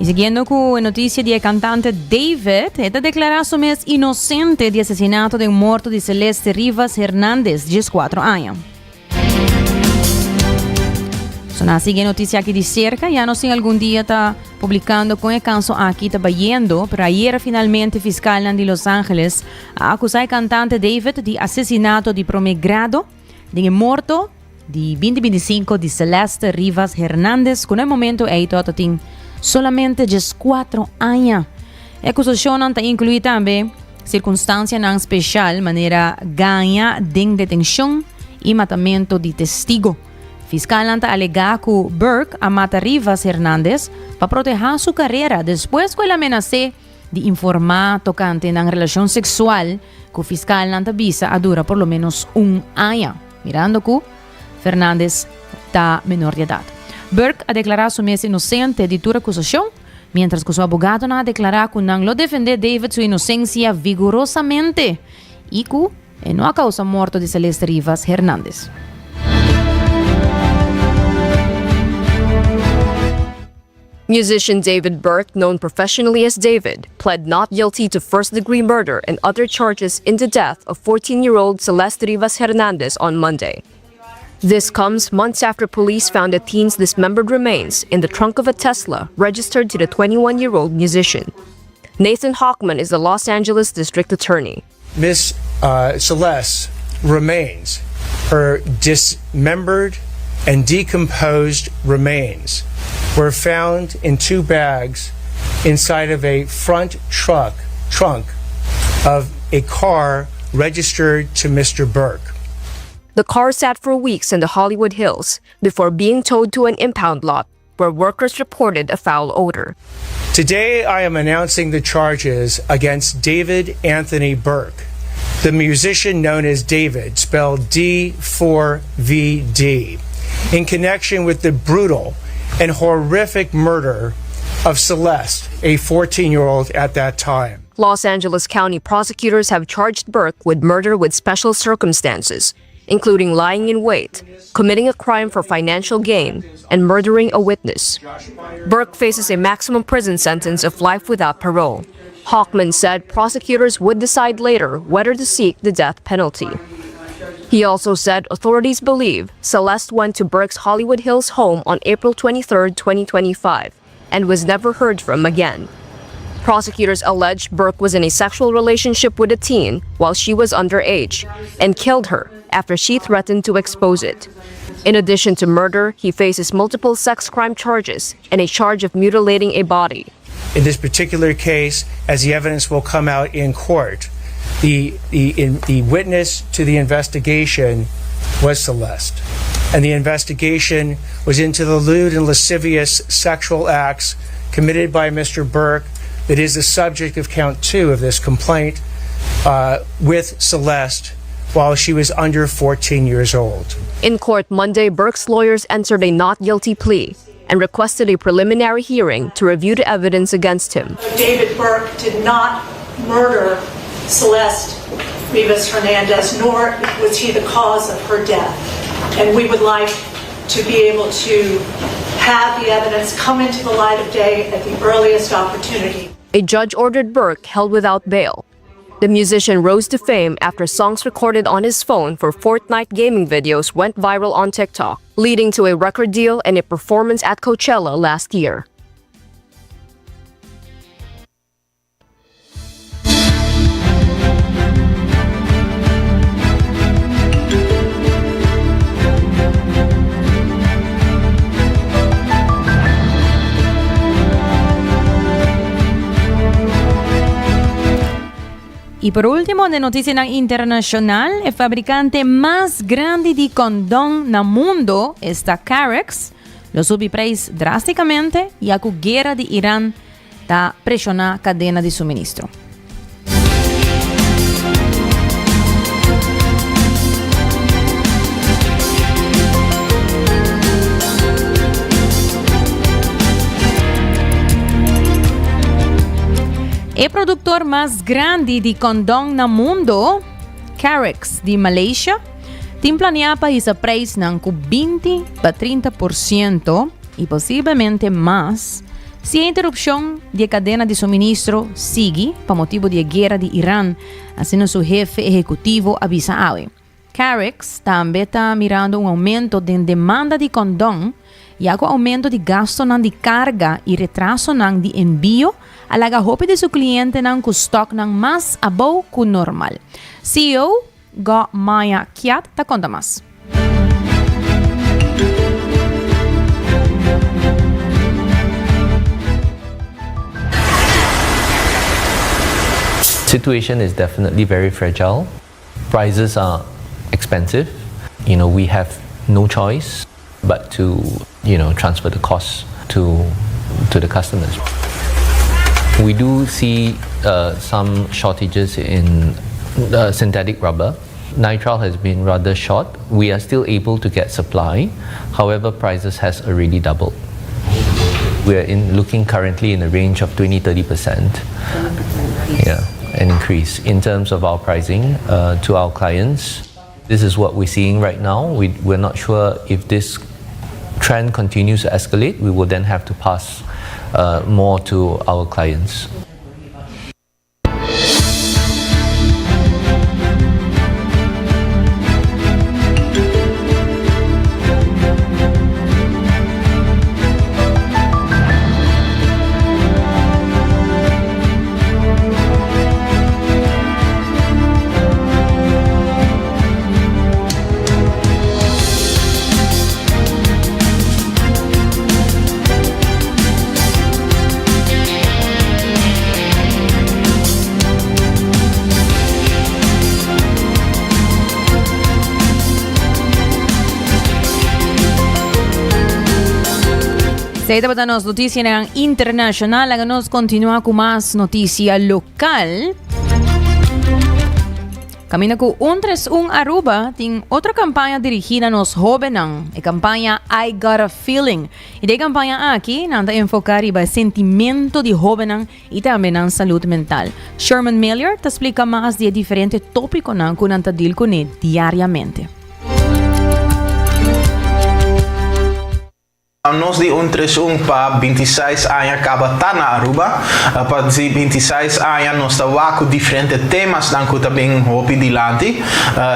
Y siguiendo cu e noticia di e cantante David, e ta declara su mes inocente di asesinato den morto di Celeste Rivas Hernandez, 14 aña. So na sigui e noticia aki di cerca, ya nos tin algun dia ta publicando con e caso aki ta bayendo, pero ayer finalmente fiscalnan di Los Angeles a acusa e cantante David di asesinato di prome grado den e morto di 2025 di Celeste Rivas Hernandez, ku na e momento ei tabata tin solamente 14 aña. E akusashonnan ta inkluí tambe sirkunstansianan speshal manera gaña den detenshon i matamentu di testigo. Fiskalnan ta alegá ku Burke a mata Rivas Hernandez pa protehá su karera despues ku el a menas'é di informá tokante nan relashon seksual ku fiskalnan ta bisa a dura por lo ménos un aña, mirando ku Fernandez ta menor di edat. Burke a deklará su mes inosente di tur akusashon, miéntras ku su abogadonan a deklará ku nan lo defendé David su inosensia vigorosamente i ku e no a kousa morto di Celeste Rivas Hernandez. Musician David Burke, known professionally as David, pled not guilty to first degree murder and other charges in the death of 14 year old Celeste Rivas Hernandez on Monday. This comes months after police found the teen's dismembered remains in the trunk of a Tesla registered to the 21 year old musician. Nathan Hochman is the Los Angeles District Attorney. Miss uh, Celeste remains, her dismembered and decomposed remains, were found in two bags inside of a front truck trunk of a car registered to Mr. Burke. The car sat for weeks in the Hollywood Hills before being towed to an impound lot where workers reported a foul odor. Today, I am announcing the charges against David Anthony Burke, the musician known as David, spelled D4VD, in connection with the brutal and horrific murder of Celeste, a 14 year old at that time. Los Angeles County prosecutors have charged Burke with murder with special circumstances, including lying in wait, committing a crime for financial gain, and murdering a witness. Burke faces a maximum prison sentence of life without parole. Hochman said prosecutors would decide later whether to seek the death penalty. He also said authorities believe Celeste went to Burke's Hollywood Hills home on April 23, 2025, and was never heard from again. Prosecutors allege Burke was in a sexual relationship with a teen while she was underage and killed her after she threatened to expose it. In addition to murder, he faces multiple sex crime charges and a charge of mutilating a body. In this particular case, as the evidence will come out in court, the, the, in, the witness to the investigation was Celeste. And the investigation was into the lewd and lascivious sexual acts committed by Mr. Burke that is the subject of count two of this complaint uh, with Celeste while she was under 14 years old. In court Monday, Burke's lawyers entered a not guilty plea and requested a preliminary hearing to review the evidence against him. David Burke did not murder Celeste Rivas Hernandez, nor was he the cause of her death. And we would like to be able to have the evidence come into the light of day at the earliest opportunity. A judge ordered Burke held without bail. The musician rose to fame after songs recorded on his phone for Fortnite gaming videos went viral on TikTok, leading to a record deal and a performance at Coachella last year. Y por ultimo, den noticianan internacional, e fabricante mas grandi di condon na mundo, esta Carex, lo subi prijs drasticamente ya cu guera di Iran ta presiona cadena di suministro. E productor mas grandi di condon na mundo, Carex di Malaysia, tin planea pa hisa prijsnan cu 20 pa 30 por ciento y posiblemente mas si e interupcion di e cadena di suministro sigui pa motibo di e guera di Iran, asina su hefe ehecutivo a bisa awe. Carex tambe ta mirando un aumento den demanda di kondon, ya ku aumento di gastonan di karga i retrasonan di enbio a laga hopi di su klientenan ku stòknan mas abou ku normal. Ceo Goh Maya Kiat ta konta mas. Situation is definitely very fragile. Prices are expensive. You know, we have no choice but to, you know, transfer the costs to to the customers. We do see uh, some shortages in uh, synthetic rubber. Nitrile has been rather short. We are still able to get supply. However, prices has already doubled. We are in looking currently in the range of 20 30%. Yeah, an increase in terms of our pricing uh, to our clients. This is what we're seeing right now. We, we're not sure if this trend continues to escalate. We will then have to pass uh, more to our clients. Esey tabata nos noticianan internacional. Laga nos continua cu mas noticia local. Caminda cu 131 Aruba tin otro campaña dirigi na nos hobennan, e campaña I Got a Feeling. Y den e campaña aki nan ta enfoca riba e sentimento di hobennan y tambe nan salud mental. Sherman Melior ta splica mas di e diferente topiconan cu nan ta deal cune diariamente. Nos di un tres un pa bintiseis aña kaba ta na Aruba. Pa di bintiseis aña nos ta wak ku diferente temasnan ku ta bin hopi dilanti.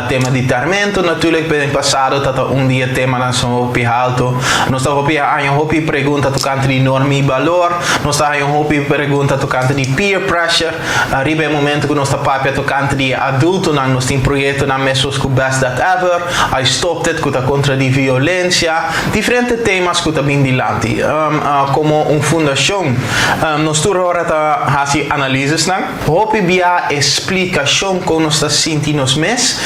Tema di tarmento natuurlijk den pasado ta ta un di e temanan son hopi halto. Nos ta hopi haña hopi pregunta tokante di norma i balor. Nos ta haña hopi pregunta tokante di peer pressure. Riba e momento ku nos ta papia tokante di e adultonan nos tin proyektonan mesos ku Best That Ever, I Stopped It ku ta kontra di violensia. Diferente temas ku ta bin dilanti. Komo un fundashon nos tur ora ta hasi analisisnan. Hopi bia e splikashon kon nos ta sinti nos mes,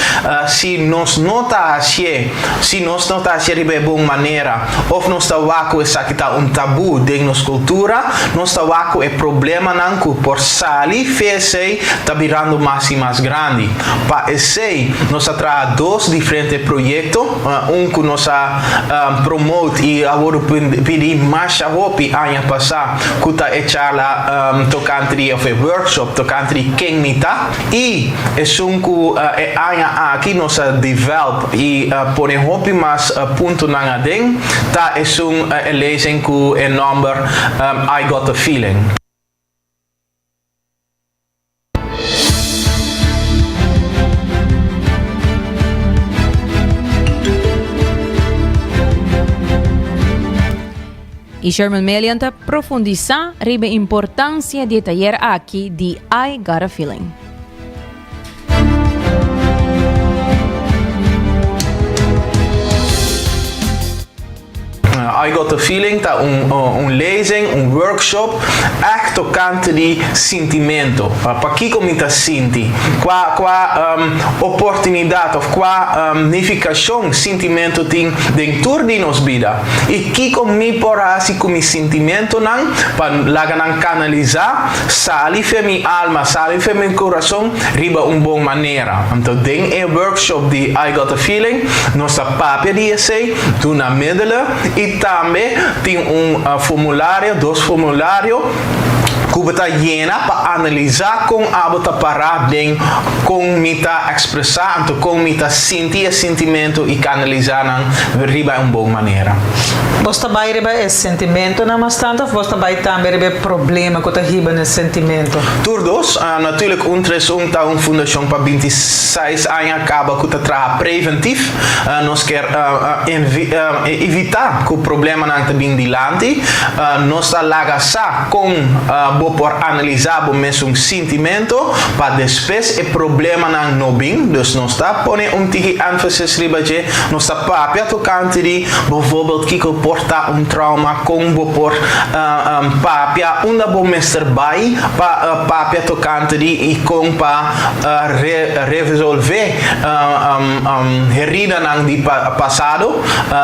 si nos no ta hasié, si nos no ta hasié riba e bon manera òf nos ta wak ku esaki ta un tabú den nos kultura, nos ta wak ku e problemanan ku por sali fe esei ta birando mas i mas grandi. Pa esei nos a traha dos diferente proyekto, un ku nos a promote i a wordu. pidi masha hopi aña pasá ku ta e charla tokante di òf e workshop tokante di ken mi ta i esun ku e aña aki nos a develp i pone hopi mas puntonan aden ta esun e lezing ku e nòmber I Got a Feeling. Y Sherman Melian ta profundisa riba importancia di e tayer aki di I Got a Feeling. I Got a Feeling ta un un lezing, un workshop ègt tokante di sintimento. Pakiko mi ta sinti? Kua kua oportunidat òf kua nifikashon sintimento tin den tur di nos bida? I kiko mi por hasi ku mi sintimentonan pa laga nan kanalisá, sali fe mi alma, sali fe mi kurason riba un bon manera? Anto den e workshop di I Got a Feeling nos ta papia di esei. Duna middelen y tambe tin un formulario, dos formulario cu bo ta yena pa analiza con abo ta para den con mi ta expresa anto con mi ta sinti e sintimento y canaliza nan riba un bon manera. Bos ta bay riba e sentimentonan mas tanto of bos ta bay tambe riba e problema cu ta hiba na e sentimento? Tur dos. Natuurlijk un tres un ta un fundacion pa 26 aña caba cu ta traha preventiv. Nos kier evitá ku problemanan ta bin dilanti. Nos ta laga sa kon bo por analisá bo mesun sintimentu pa despues e problemanan no bin. Dus nos ta pone un tiki énfasis riba dje. Nos ta papia tokante di bijvoorbeeld kiko por ta un trauma, kon bo por papia, unda bo mester bai pa papia tokante di i kon pa resolvé heridanan di pasado.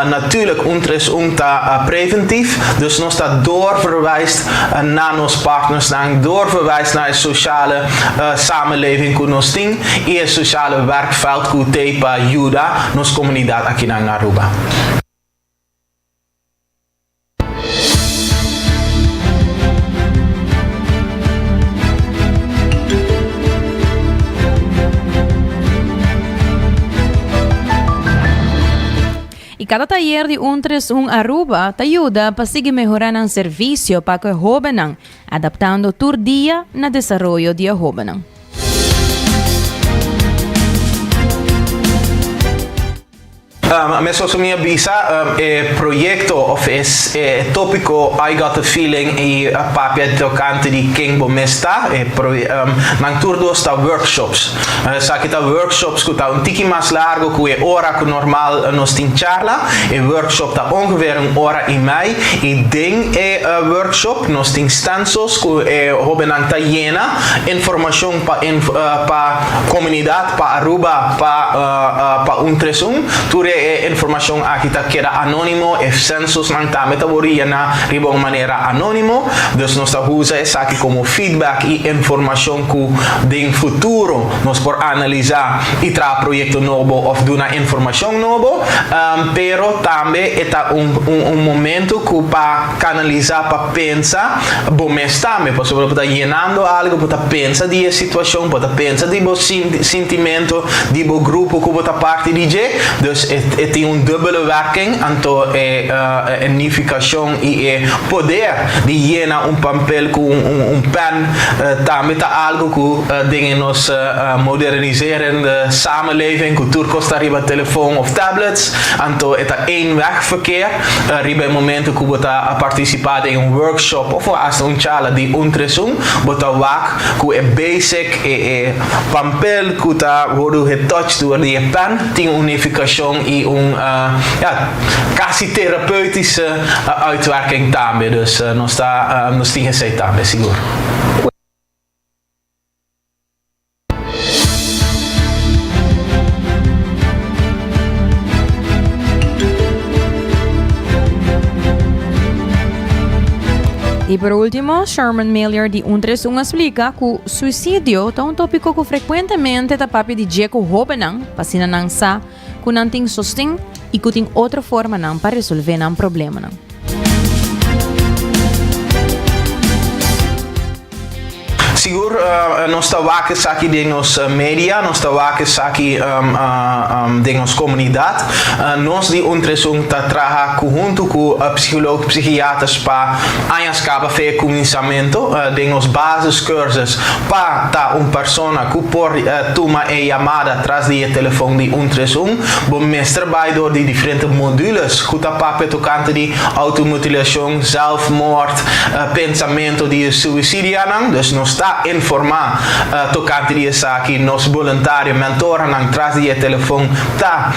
Natuurlijk un tres un ta preventief, dus nos ta doorverwijst na nos partnersnan, doorverwijst na e sociale samenleving ku nos tin i e sociale werkveld ku t'ei pa yuda nos komunidat akinan na Aruba. Y cada tayer di Un Tres Un Aruba ta yuda pa sigui mehora nan servicio pa cu e hobennan, adaptando tur dia na desaroyo di e hobennan. Meskos ku mi a bisa, e proyekto òf e tópiko I Got a Feeling i papia tokante di ken bo mes ta, nan tur dos ta workshops. Esaki ta workshops ku ta un tiki mas largu ku e ora ku normal nos tin charla. E workshop ta ongeveer un ora i mei i den e workshop nos tin stencils ku e hóbennan ta yena informashon pa pa komunidat. Pa Aruba pa pa un tres un, tur e informacion aki ta keda anonimo, e censusnan tambe ta worde yena riba un manera anonimo, dus nos ta usa esaki como feedback y informacion cu den futuro nos por analiza y traha proyecto nobo of duna informacion nobo, pero tambe e ta un un momento cu pa canaliza pa pensa bo mes tambe, pasobra bo ta yenando algo, bo ta pensa di e situacion, bo ta pensa di bo sintimento, di bo grupo cu bo ta parti di dje, dus e tin un dubbele werking, anto e nificacion y e poder di yena un pampel cu un pen tambe ta algo cu den e nos moderniserende samenleving cu tur cos ta riba telefon of tablets, anto e ta eenwegverkeer. Riba e momento ku bo ta partisipá den un workshop òf hasta un charla di un tres un, bo ta wak ku e basic, e e pampel ku ta wòrdu getouch dor di e pen tin un nifikashon i un ya kasi terapeutische uitwerking tambe. Dus nos ta nos tin esei tambe sigur. Y por ultimo, Sherman Miller di Un Tres Un a splica cu suicidio ta un topico cu frecuentemente ta papia di dje cu hobennan, pa asina nan sa cu nan tin sosten y cu tin otro formanan pa resolve nan problemanan. Sigur nos ta wak esaki den nos media, nos ta wak esaki den nos komunidat. Nos di Un Tres Un ta traha ku huntu ku psikoloog, psikiaters pa añas kaba fe e kuminsamentu den nos basiskursus pa ta un persona ku por tuma e yamada tras di e telefon di Un Tres Un. Bo mester bai dor di diferente modules ku ta papia tokante di outomutilashon, zelfmoord, pensamento di suicidianan, dus nos ta informa tocante di esaki, nos boluntario, mentoranan tras di e telefon ta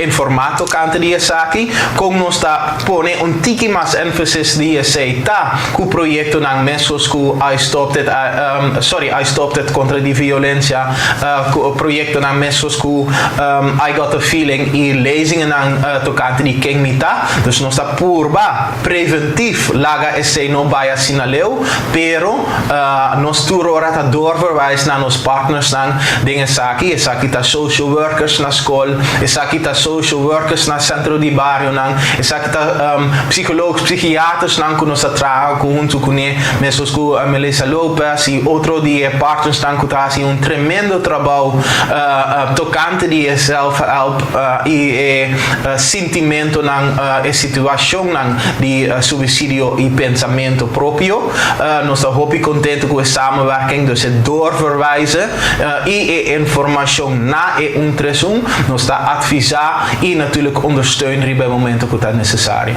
informa tocante di esaki, con nos ta pone un tiki mas enfasis di esey ta cu proyectonan mescos cu I Stopped It, sorry, I Stopped It contra di violencia, cu proyectonan mescos cu I Got a Feeling y lezingennan tocante di ken mi ta, dus nos ta purba. Preventif laga esei no bai asina leu, pero nos tur ora ta doorverwijs na nos partnersnan den esaki. Esaki ta social workers na skol, esaki ta social workers na sentro di barionan, esaki ta psikoloog, psikiatersnan ku nos ta traha ku huntu kuné, meskos ku Melissa Lopez i otro di e partnersnan ku ta hasi un tremendo trabou tokante di e self-help i e sintimentonan, e situacionnan di suicidio y pensamento propio. Nos ta hopi contento cu e samenwerking, dus e doorverwijzen y e informacion na e 131. Nos ta advisa y natuurlijk ondersteun riba e momento cu ta necesario.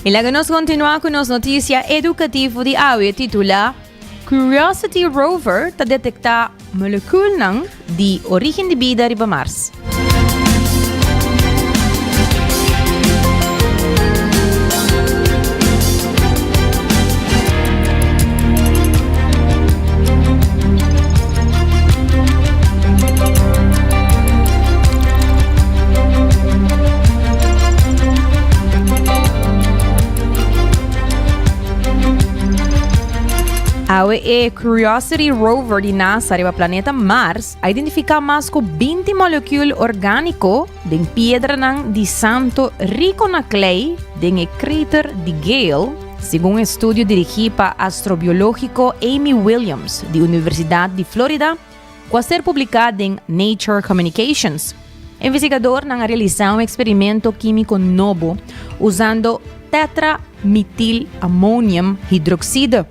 Y laga nos continua cu nos noticia educativo di awe titula Curiosity Rover ta detektá molekulnan di orígen di bida riba Mars. Awe e Curiosity Rover di NASA riba planeta Mars a identifiká mas ku 20 molekuul orgániko den piedranan di santo riko na klei den e krater di Gale, segun estudio dirigí pa astrobiológiko Amy Williams di Universidat di Florida ku a ser publiká den Nature Communications. Investigadornan a realisá un eksperimento kímiko nobo usando tetramethylammonium hydroxide.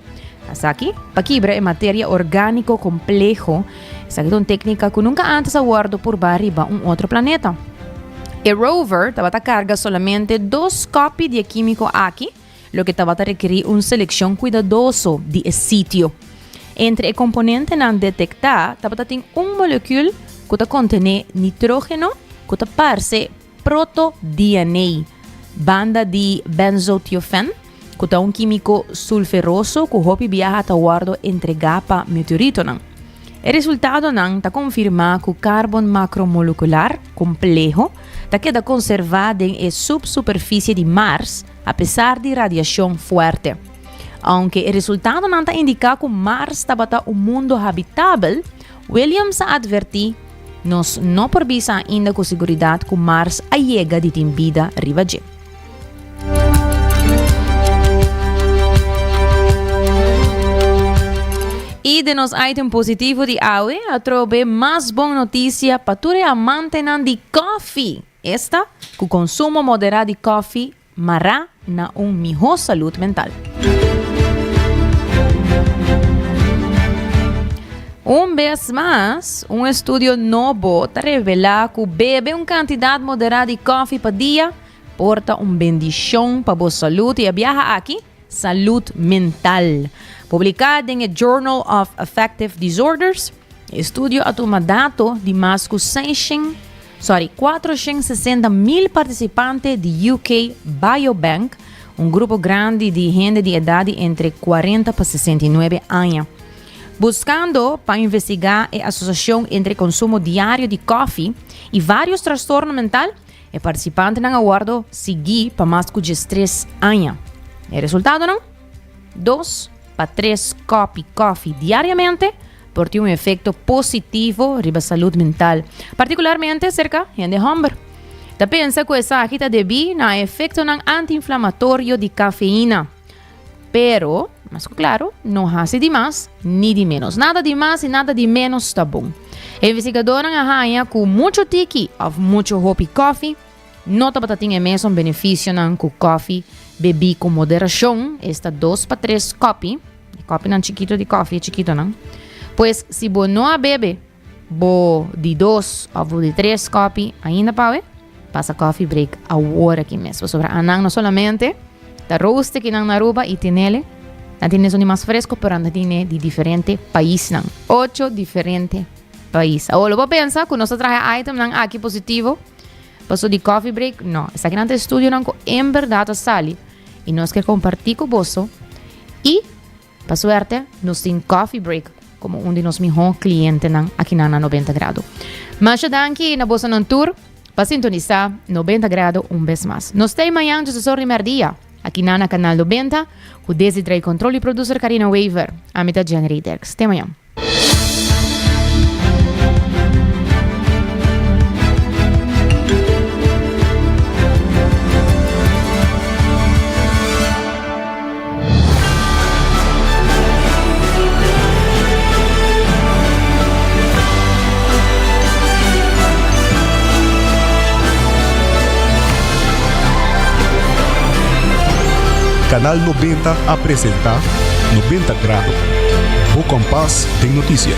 Esaki pa kibra e materia orgániko kompleho. Esaki ta un téknika ku nunka ántes a wòrdu purbá riba un otro planeta. E rover tabata karga solamente dos kòpi di e kímiko aki, loke tabata rekerí un selekshon kuidadoso di e sitio. Entre e komponentenan detektá tabata tin un molekül ku ta kontené nitrógeno ku ta parse proto-DNA, banda di benzotiofen, ku ta un kímiko sulferoso ku hopi biaha ta wòrdu entregá pa meteoritonan. E resultadonan ta konfirmá ku karbon makromolekular kompleho ta keda konservá den e supsuperfisie di Mars apesar di radiashon fuerte. Aunke e resultadonan ta indiká ku Mars tabata un mundu habitabel, Williams a atvertí, Nos no por bisa ainda ku siguridat ku Mars a yega di tin bida riba dje. I den nos item positivo di awe atrobe mas bon notisia pa tur e amantenan di kofi, esta ku konsumo moderá di kofi mará na un mihó salud mental. Un bes mas, un estudio nobo ta revelá ku bebe un kantidat moderá di kofi pa dia por ta un bendishon pa bo salud i e biaha aki, salud mental. Publiká den e Journal of Affective Disorders, e estudio a tuma dato di mas ku seishen, sorry, 460 mil partisipante di UK Biobank, un grupo grandi di hende di edat di entre 40 pa 69 aña. Buscando pa investiga e asociacion entre consumo diario di koffie y varios trastorno mental, e participantenan a wordo sigui pa mas cu 13 aña. E resultadonan? 2 pa 3 copi koffie diariamente por tin un efecto positivo riba salud mental, particularmente cerca hende homber. Ta pensa cu esaki ta debi na efectonan anti-inflamatorio di cafeína. Pero, mas cu claro, no haci di mas ni di menos. Nada di mas y nada di menos ta bon. E investigadornan a haya cu mucho tiki of mucho hopi koffie no tabata tin e mesun beneficionan cu koffie bebi cu moderacion, esta 2 pa 3 kopi, e kopinan chikito di koffie, chikitonan. Pues, si bo no a bebe bo di 2 of bo di 3 kopi ainda pawe, pasa Coffee Break awor aki mes. Pasobra anan no solamente ta roast kinan na Aruba y tinele, nan tin esun di mas fresco, pero nan tine di diferente paisnan. Ocho diferente pais. Awor lo bo pensa cu nos ta traha itemnan aki positivo paso di Coffee Break? No, esakinan ta estudionan cu en berdad a sali y nos ke comparti cu boso. Y pa suerte nos tin Coffee Break como un di nos mihó clientenan akinan na 90 Grado. Masha danki na bosonan tur pa sintonisa 90 Grado un bes mas. Nos ta mañan djosesor di merdia akinan na Canal 90 cu Desi Dray Control y producer Carina Wever. Ami ta Jenny Derks. Te mañan. Canal 90 a presenta 90 Grado. Bo kompas den notisia.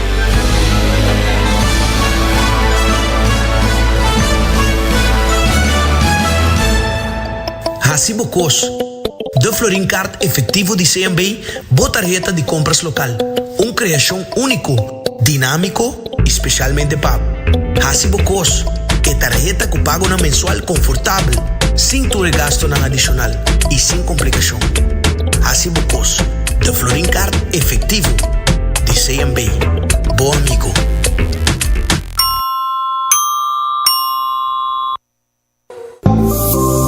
Hasi bo kos. De Florin Card Efectivo di CMB, bo tarheta di compras local. Un creacion unico, dinamico y specialmente pa bo. Hasi bo kos. E tarheta cu pagonan mensual confortabel, sin tur e gastonan adicional y sin complicacion. Hasi bo kos. De Florin Card Efectivo di CMB. Bo amigo.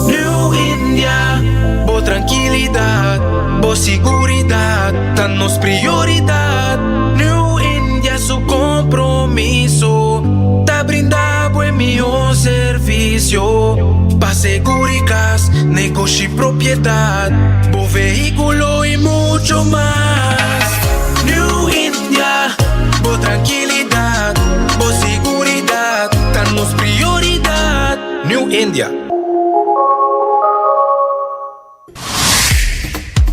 New India, bo trankilidat, bo siguridat ta nos prioridat. New India su kompromiso ta brinda bo e mihó servisio pa seguri kas, negoshi, propiedat, bo vehíkulo i mucho mas. New India, bo trankilidat, bo siguridat ta nos prioridat. New India.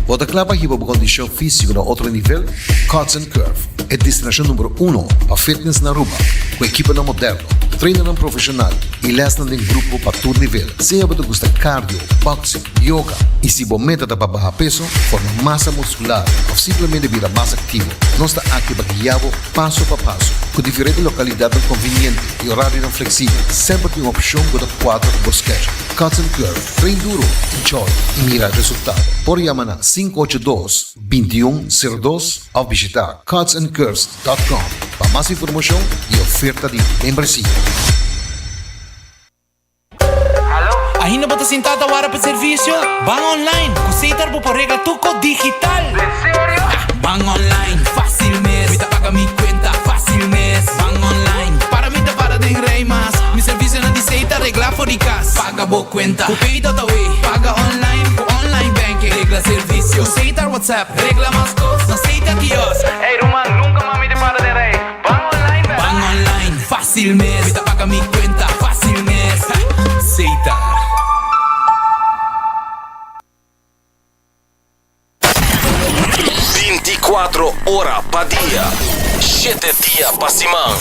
Bo ta kla pa hiba bo kondishon físiko na otro nivel? Cuts and Curve, e destinashon numero uno pa fitness na Aruba, ku ekiponan moderno, trainernan profeshonal i lèsnan den grupo pa tur nivel. Sea bo ta gusta cardio, boxing, yoga i si bo meta ta pa baha peso, forma masa muskular òf simplemente bira mas aktivo, nos ta aki pa guia bo paso pa paso. Ku diferente lokalidatnan konviniente i orarionan fleksibel, semper tin un opshon ku ta kuadra ku bo schedule. Cuts and Curve, train duro, enjoy y mira resultado. Por yama na 582 2102 of bishita cutsandcurves.com pa mas informacion y oferta di membresia. Ainda bo ta sintá ta wara pa servisio? Ban online! Ku Setar bo por regla tur kos digital! Den serio? Ban online, fácil mes! Mi ta paga mi kuenta fácil mes! Ban online, para mi ta para den rei mas! Mi servisionan di Setar regla for di kas! Paga bo kuenta ku Pay.awe! Paga online ku online banking! Regla servisio ku Setar WhatsApp! Regla mas kos na Setar kiosk! Ey ruman, nunka mas mi ta para den rei! Ban online bèl! Ban online, fácil mes! Mi ta paga mi kuenta fácil mes! Setar. 24 ora pa dia, shete dia pa siman.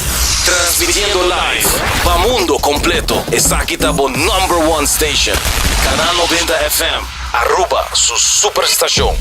Transmitiendo live pa mundo completo. Esaki ta bo number one station. Canal 90 FM, Aruba su superstacion.